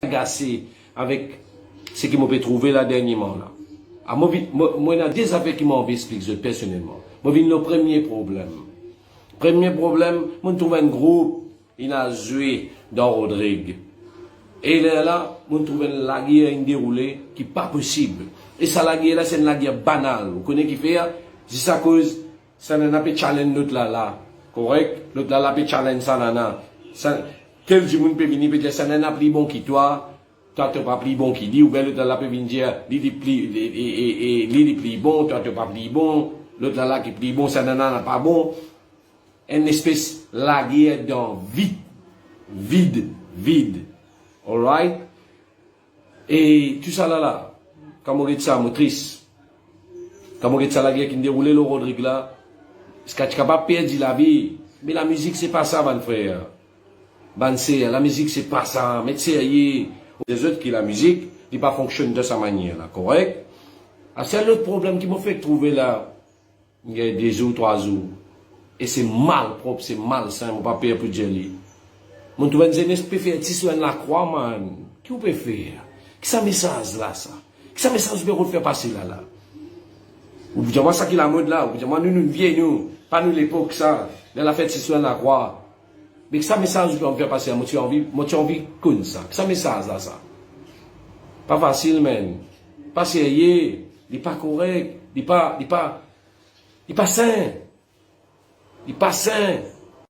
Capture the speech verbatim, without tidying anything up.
agase avek seki mo pe trouve la dernieman la. A, mo vi-, mo, mo ena de zafer ki mo anvi explik zot personelman. Mo vinn lor premie problem. Premie problem, mo trouv enn group inn al zwe dan Rodrig. E lerla, mo trouv enn lager inn deroule ki pa posib. E sa lager la, se enn lager banal. Ou kone kifer? Zis akoz sa nana pe challenge lot lala. Korek? Lot lala pe challenge sa nana. Sa, tel dimoun pe vini, pe dir sa nana pli bon ki twa, twa to pa pli bon ki li, oubien lot lala pe vinn dir, li, li pli, li, e, e, e, li, li pli bon, twa to pa pli bon, lot lala ki pli bon, sa nana pa bon. Enn espes lager dan vid, vid, vid. Alright? E tou sa lala, kan mo get sa, mo tris. Kan mo get sa lager ki inn deroule lor Rodrig la, ziska ti kapav perdi lavi. Me lamizik se pa sa, bann frer, bann ser, lamizik se pa sa, met serye. Lezot ki lamizik, li pa fonksionn dan sa manier la, korek? Aster lot problem ki mo fek trouve la, gagn de zour, trwa zour. E se malprop, se malsin, mo pa per pou dir li. Mo trouv enn zenes pe fer ti sou enn lakrwa, man. Ki ou pe fer? Ki sa mesaz la sa? Ki sa mesaz ou pe rod fer pase lala? Ou dir mwa sa ki lamod la, ou dir mwa nou, nou vie nou, pa nou lepok sa, ler la fer ti sou enn lakrwa. Me ki sa mesaz ou pe anvi fer pase la? Mo ti anvi, mo ti anvi konn sa. Ki sa mesaz la sa? Pa fasil, man. Pa serye, li pa korek, li pa, li pa, li pa sin. Li pa sin.